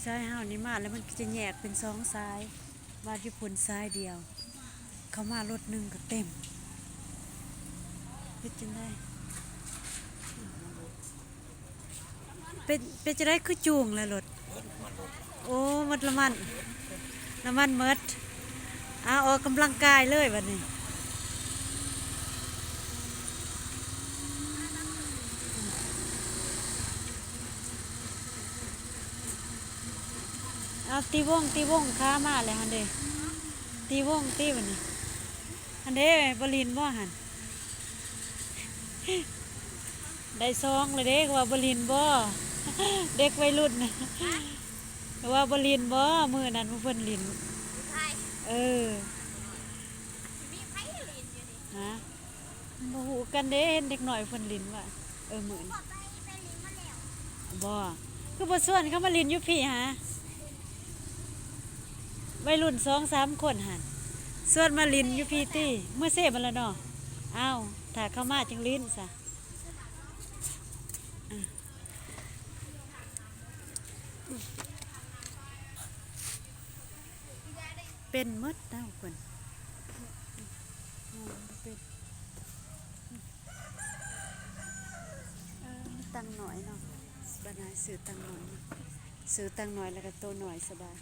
ສາຍເຮົານີ້ມາແລ້ວ ມັນກໍຈະແຍກເປັນສອງສາຍ, ບາດຢູ່ພຸ້ນສາຍດຽວ, ເຂົ້າມາລົດໜຶ່ງກໍເຕັມ. ເຮັດຈັ່ງໃດ? ເປັນ ເປັນຈັ່ງໃດຄືຈູງລະລົດ? ໂອ້ ໝົດນ້ຳມັນ, ນ້ຳມັນໝົດ. ອາ ອອກກຳລັງກາຍເລີຍບາດນີ້. ເອົາ ຕີວົງ ຕີວົງ ຂາມາແລ້ວຫັ້ນເດ້. ຕີວົງ ຕີບາດນີ້. ຫັ້ນເດ້ ບໍ່ຫຼິ້ນບໍ່ຫັ້ນ? ໄດ້ຊອງແລ້ວເດ້. ວ່າບໍ່ຫຼິ້ນບໍ່ ເດັກໄວລຸ້ນ? ວ່າບໍ່ຫຼິ້ນບໍ່? ມື້ນັ້ນໝູ່ເພິ່ນຫຼິ້ນ. ເອີ ຮະ? ບໍ່ຮູ້ກັນເດ້ ເຫັນເດັກນ້ອຍເພິ່ນຫຼິ້ນວ່າ ເອີ ມື້ນີ້. ບໍ່ ຄືບໍ່ຊວນເຂົາມາຫຼິ້ນຢູ່ພີ້ຫາ? ໄວລຸ້ນສອງສາມຄົນຫັ້ນ ຊວນມາຫຼິ້ນຢູ່ພີ້ຕິ. ເມືອເຊໝົດລະເນາະ. ອ້າວ ຖ້າເຂົາມາຈຶ່ງຫຼິ້ນຊະ. ເປັນໝົດແລ້ວເພິ່ນ. ເປັນ ເອີ ມີຕັງໜ້ອຍເນາະ. ບັດນີ້ຊື້ຕັງໜ້ອຍເນາະ, ຊື້ຕັງໜ້ອຍແລ້ວກໍໂຕໜ້ອຍສະບາຍ.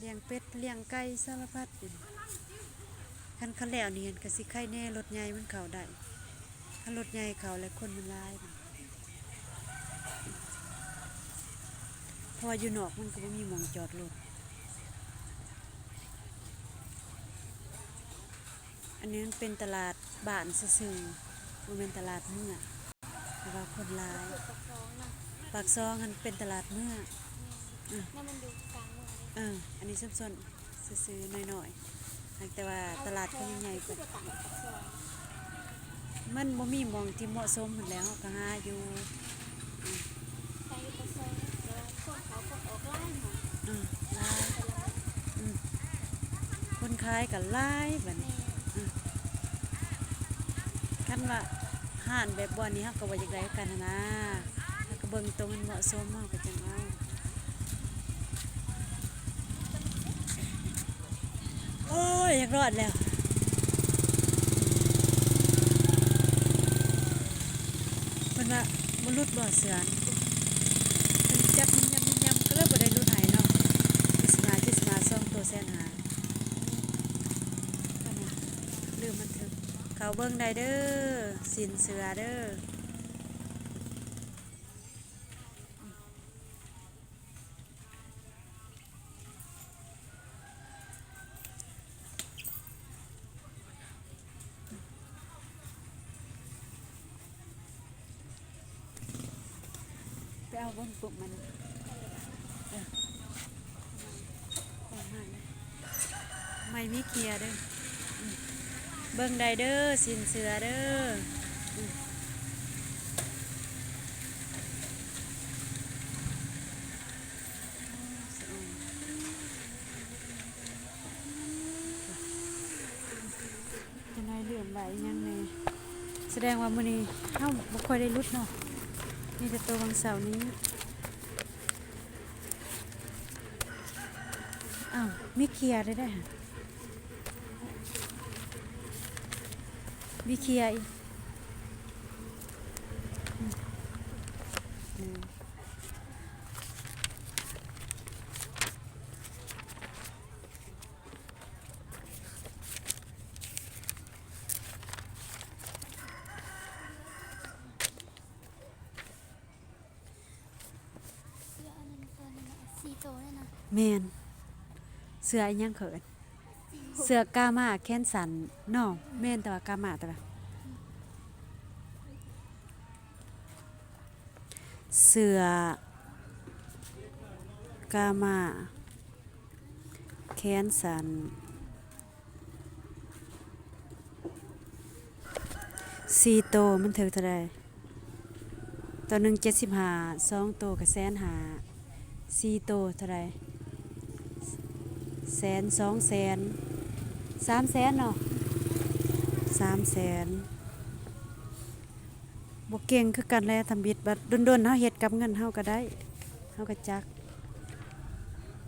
ລ້ຽງເປັດ ລ້ຽງໄກ່ ສາລະພັດ. ຄັນເຂົາແລ້ວນີ້ ກໍຊິໄຄແນ່ ລົດໃຫຍ່ມັນເຂົ້າໄດ້. ຄັນລົດໃຫຍ່ເຂົ້າແລ້ວ ຄົນມັນຫຼາຍ, ເພາະວ່າຢູ່ນອກມັນກໍບໍ່ມີໝ່ອງຈອດລົດ. ອັນນີ້ມັນເປັນຕະຫຼາດບ້ານຊື່ໆ ບໍ່ແມ່ນຕະຫຼາດເມືອງ, ແຕ່ວ່າຄົນຫຼາຍ. ປາກຊ່ອງຫັ້ນເປັນຕະຫຼາດເມືອງ. ເອີ ອັນນີ້ຊຸມຊົນຊື່ໆ ນ້ອຍໆ, ຫາກແຕ່ວ່າຕະຫຼາດເຂົາໃຫຍ່ກວ່າ. ມັນບໍ່ມີໝ່ອງທີ່ເໝາະສົມຫັ້ນແຫຼະ, ເຮົາກໍຫາຢູ່. ອືມ ໄປກໍຊອຍ ແຕ່ວ່າຄົນເຂົ້າຄົນອອກຫຼາຍເນາະ. ອືມ ຫຼາຍ. ອືມ ຄົນຂາຍກໍຫຼາຍບັດນີ້. ແມ່ນ. ອືມ ຄັນວ່າຮ້ານແບບບ່ອນນີ້ ເຮົາກໍບໍ່ຢາກໄດ້ຄືກັນຫັ້ນນະ, ເຮົາກໍເບິ່ງໂຕມັນເໝາະສົມ ເຮົາກໍຈັ່ງເອົາ. ໂອ້ຍ ຢາກລອດແລ້ວ. ເພິ່ນວ່າບໍ່ຫຼຸດບໍ່ເສືອ, ເພິ່ນຈັບຍຳໆ ກໍເລີຍບໍ່ໄດ້ຫຼຸດໃຫ້ເນາະ. ເຈັດສິບຫ້າ ເຈັດສິບຫ້າ ສອງໂຕແສນຫ້າ. ລືມບັນທຶກ. ເຂົ້າເບິ່ງໄດ້ເດີ ຊິນເສືອເດີ. ໄປເອົາເບິ່ງປຸບມັນ. ເອີ ໄມ້ມີເຂ່ຍເດີ. ອືມ ເບິ່ງໄດ້ເດີ ຊິນເສືອເດີ. ອືມ ຈັກໜ້ອຍລືມວ່າອີ່ຫຍັງແດ່. ສະແດງວ່າມື້ນີ້ເຮົາບໍ່ຄ່ອຍໄດ້ຫຼຸດເນາະ, ມີແຕ່ໂຕວັງເສົານີ້. ອ້າວ ມີເຂ່ຍໄດ້ໄດ໋ຫະ, ມີເຂ່ຍອີກ. ອືມ ອືມ. ເສືອອັນນັ້ນ ຕົວນັ້ນນະ ສີ່ໂຕນັ້ນນະ. ແມ່ນ. ເສືອອີ່ຫຍັງເຂົາເອີ້ນ? ເສືອກາມາແຂນສັ້ນເນາະ. ແມ່ນ ແຕ່ວ່າກາມາ ແຕ່ວ່າ ເສືອກາມາແຂນສັ້ນ ສີ່ໂຕມັນຖືກເທົ່າໃດ? ໂຕໜຶ່ງເຈັດສິບຫ້າ, ສອງໂຕກໍແສນຫ້າ, ສີ່ໂຕເທົ່າໃດ? ແສນ, ສອງແສນ, ສາມແສນເນາະ, ສາມແສນ. ບໍ່ເກັ່ງຄືກັນແຫຼະທຳອິດ, ບັດດົນໆເຮົາເຮັດກັບເງິນເຮົາກໍໄດ້, ເຮົາກໍຈັກ.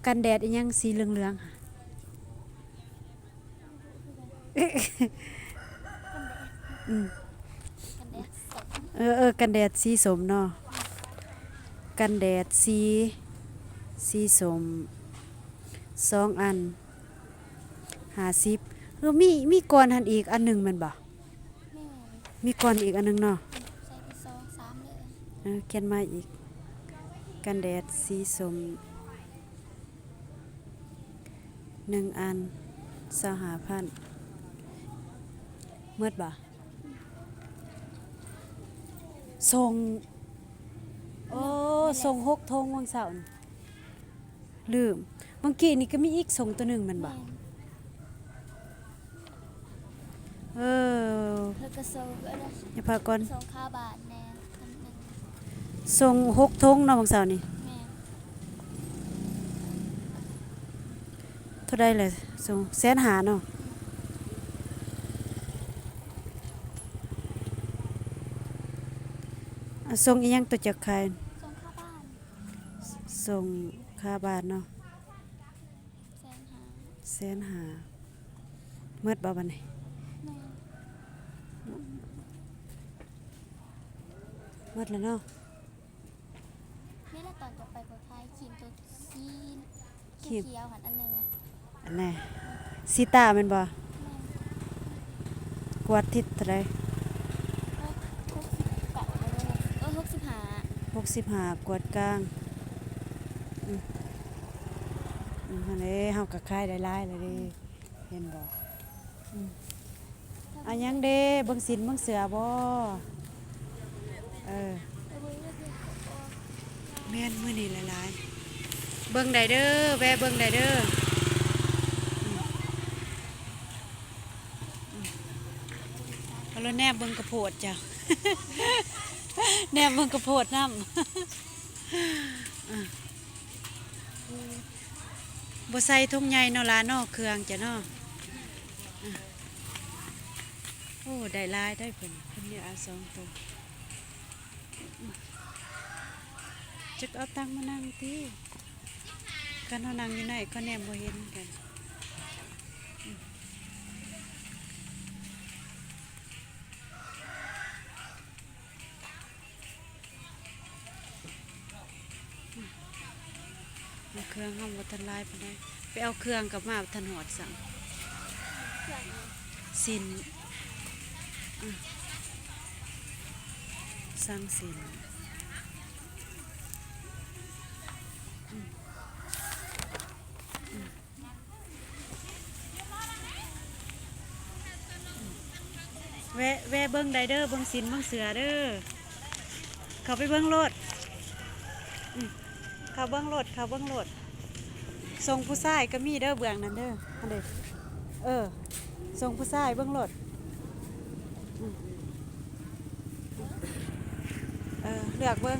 ກັນແດດອີ່ຫຍັງສີເຫຼືອງໆຫະ? ອືມ ເອີໆ ກັນແດດສີສົ້ມເນາະ, ກັນແດດສີ ສີສົ້ມ ສອງອັນ ຫ້າສິບ. ເອີ ມີ ມີກ່ອນຫັ້ນອີກອັນໜຶ່ງແມ່ນບໍ່? ແມ່ນ ມີກ່ອນອີກອັນໜຶ່ງເນາະ. ໃສ່ໄປສອງສາມເລີຍ. ເອີ ຂຽນໃໝ່ອີກ. ກັນແດດສີສົ້ມ ໜຶ່ງອັນ ຊາວຫ້າພັນ. ໝົດບໍ່? ສົ່ງ ໂອ້ ສົ່ງຫົກຖົງວັງເສົານີ້. ລືມ ເມື່ອກີ້ນີ້ກໍມີອີກ ສົ່ງໂຕໜຶ່ງແມ່ນບໍ່? ແມ່ນ ເອີ ແລ້ວກໍສົ່ງອັນນັ້ນ ຢ່າພາກ່ອນ ສົ່ງຄ່າບ້ານແດ່ອັນໜຶ່ງ ສົ່ງຫົກຖົງເນາະ ວັງເສົານີ້. ແມ່ນ ເທົ່າໃດລະ? ສົ່ງແສນຫ້າເນາະ. ອາ ສົ່ງອີ່ຫຍັງໂຕຈັກຂາຍ? ສົ່ງຄ່າບ້ານ ສົ່ງຄ່າບ້ານເນາະ ແສນຫ້າ ແສນຫ້າ. ໝົດບໍ່ບັດນີ້? ແມ່ນ ໝົດແລ້ວເນາະ. ແມ່ນແລ້ວ ຕອນຈະໄປກໍຖ່າຍຄຣີມໂຕສີ ຄຣີມ ຂຽວໆຫັ້ນອັນໜຶ່ງ. ອັນໃດ? ຊີຕາແມ່ນບໍ່? ແມ່ນ ກວດທິດເທົ່າໃດ? ຫົກ ຫົກສິບເກົ້າ ເອີ ຫົກສິບຫ້າ ຫົກສິບຫ້າ ກວດກາງ. ອືມ ອືມ ຫັ້ນເດ້ ເຮົາກໍຂາຍໄດ້ຫຼາຍແລ້ວເດ້ ເຫັນບໍ່? ອືມ ອັນຫຍັງເດ້ ເບິ່ງສິ້ນເບິ່ງເສື້ອບໍ່? ເອີ ແມ່ນ ມື້ນີ້ຫຼາຍໆ ເບິ່ງໄດ້ເດີ ແວະເບິ່ງໄດ້ເດີ. ອືມ ອືມ ເອົາລະແນມເບິ່ງກະໂພດເຈົ້າ ແນມເບິ່ງກະໂພດນຳ. ອາ ບໍ່ໃສ່ຖົງໃຫຍ່ເນາະຫຼາເນາະ ເຄື່ອງເຈົ້າເນາະ. ອາ ໂອ້ ໄດ້ຫຼາຍໄດ໋ເພິ່ນ ເພິ່ນມີເອົາສອງໂຕ. ຈັກເອົາຕັ່ງມານັ່ງຕິ ຄັນເຮົານັ່ງຢູ່ໃນ ເຂົາແນມບໍ່ເຫັນກັນ. ເຄື່ອງເຮົາບໍ່ທັນຫຼາຍປານໃດ ໄປເອົາເຄື່ອງກັບມາບໍ່ທັນຮອດຊ້ຳ. ເຄື່ອງຫຍັງ? ສິ້ນ ອາ ສັ່ງສິ້ນ. ແວະ ແວະເບິ່ງໄດ້ເດີ ເບິ່ງສິ້ນເບິ່ງເສື້ອເດີ ເຂົ້າໄປເບິ່ງໂລດ. ອືມ ເຂົ້າເບິ່ງໂລດ ເຂົ້າເບິ່ງໂລດ. ຊົງຜູ້ຊາຍກໍມີເດີ ເບື້ອງນັ້ນເດີ ຫັ້ນເດ. ເອີ ຊົງຜູ້ຊາຍເບິ່ງໂລດ. ອືມ ເອີ ເລືອກເບິ່ງ